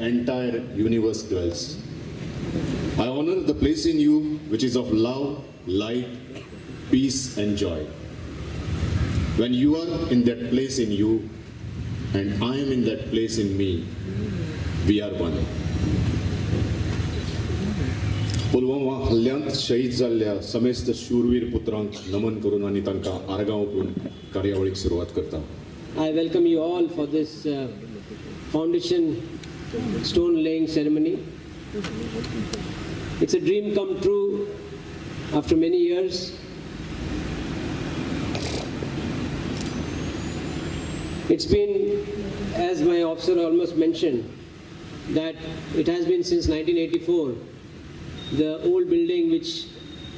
entire universe dwells. I honor the place in you which is of love, light, peace and joy. When you are in that place in you and I am in that place in me, we are one. Pulwama हल्ल्यांत शहीद जाल्ल्या समेस्त शूरवीर पुत्रांक नमन करून आनी तांकां आर्गां ओंपून कार्यावळीक सुरवात करता. I welcome you all for this foundation stone laying ceremony. It's a dream come true after many years. It's been, as my officer almost mentioned, that it has been since 1984, the old building which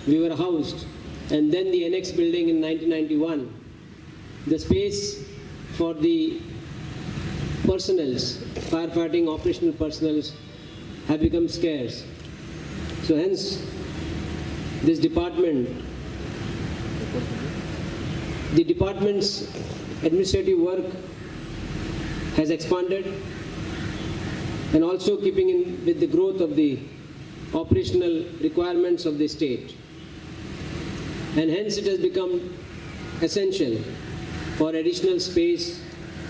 we were housed, and then the annex building in 1991. The space for the personnels, firefighting operational personnels, have become scarce. So hence, this department, the department's administrative work has expanded, and also keeping in with the growth of the operational requirements of the state. And hence it has become essential for additional space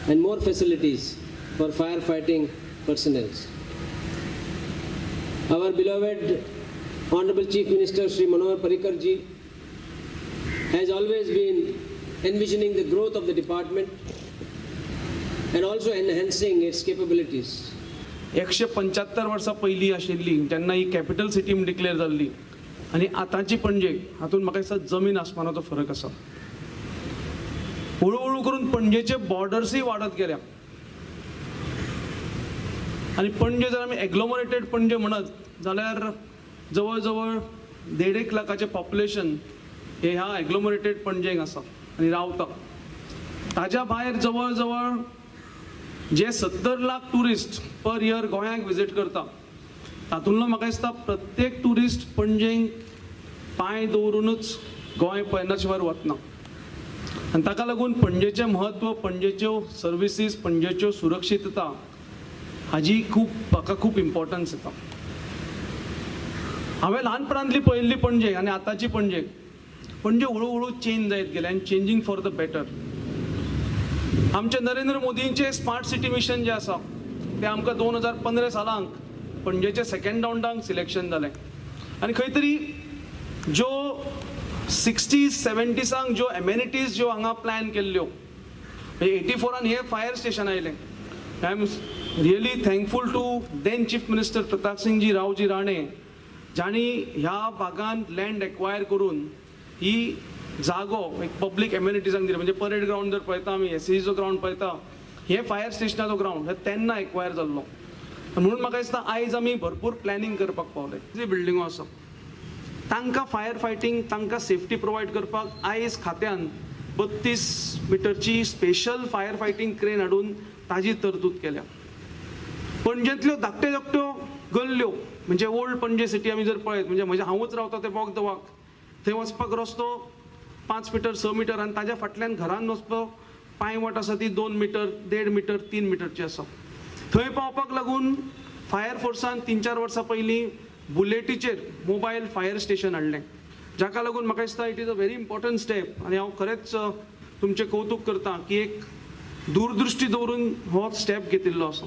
and more facilities for firefighting personnel. Our beloved Honorable Chief Minister Shri Manohar Parrikar ji has always been envisioning the growth of the department and also enhancing its capabilities. 175 वर्सां पयलीं आशिल्ली तेन्ना ही capital city म्हूण declare जाल्ली आनी आतांची पणजे हातूंत म्हाका दिसता जमीन आसमानाचो फरक आसा. हळू हळू करून पणजेचे बॉर्डर्सूय वाडत गेल्या आनी पणजे जर आमी एग्लोमरेटेड पणजे म्हणत जाल्यार जवळ जवळ 1.5 लाखाचें पॉप्युलेशन हे ह्या एग्लोमरेटेड पणजेक आसा आनी रावता. ताज्या भायर जवळ जवळ जे 70 लाख ट्युरिस्ट पर इयर गोंयाक विजीट करता तातूंतलो म्हाका दिसता प्रत्येक ट्युरिस्ट पणजेक पांय दवरुनूच गोंय पळयना शिवाय वतना. आनी ताका लागून पणजेचें म्हत्व, पणजेच्यो सर्विसीस, पणजेच्यो सुरक्षितता हाजी खूब म्हाका खूब इम्पॉर्टन्स येता. हांवें ल्हानपणांतली पळयल्ली पणजे आनी आतांची पणजे, पणजे हळू हळू चेंज जायत गेले आनी चेंजींग फॉर the better. आमचे नरेंद्र मोदींचे स्मार्ट सिटी मिशन जें आसा तें आमकां 2015 सालांक पणजेचे सेकेंड रावंडाक सिलेक्शन जालें आनी खंय तरी ज्यो 60s 70s ज्यो एमेनिटीज ज्यो हांगा प्लॅन केल्ल्यो, म्हणजे 84 हें फायर स्टेशन आयलें. I am really thankful to then chief minister Pratapsinhji Raoji Rane जांणी ह्या भागांत लँड एक्वायर करून ही जागो एक पब्लीक एमेनिटीजांक दिली. म्हणजे परेड ग्रावंड जर पळयता आमी, एसईचो ग्रावंड पळयता, हे फायर स्टेशनाचो ग्रावंड हे तेन्ना एक्वायर जाल्लो. म्हणून म्हाका दिसता आयज आमी भरपूर प्लॅनिंग करपाक पावले. जी बिल्डिंगो आसा तांकां फायर फायटींग, तांकां सेफ्टी प्रोवायड करपाक आयज खात्यान 32 मिटरची स्पेशल फायर फायटींग क्रेन हाडून ताजी तरतूद केल्या. पणजेंतल्यो धाकट्यो धाकट्यो गल्ल्यो म्हणजे ओल्ड पणजे सिटी आमी जर पळयत म्हणजे म्हजें हांवूच रावता ते बोगद वाक, थंय वचपाक रस्तो 5 मिटर 6 मिटर आनी ताज्या फाटल्यान घरान वचपाक पांयवाट आसा ती 2 मिटर 1.5 मिटर 3 मिटरची आसा. थंय पावपाक लागून फायर फोर्सान 3-4 वर्सां पयलीं बुलेटीचेर मोबायल फायर स्टेशन हाडलें, जाका लागून म्हाका दिसता it is a very important step. आनी हांव खरेंच तुमचें कौतूक करता की एक दूरदृश्टी दवरून हो स्टेप घेतिल्लो आसा.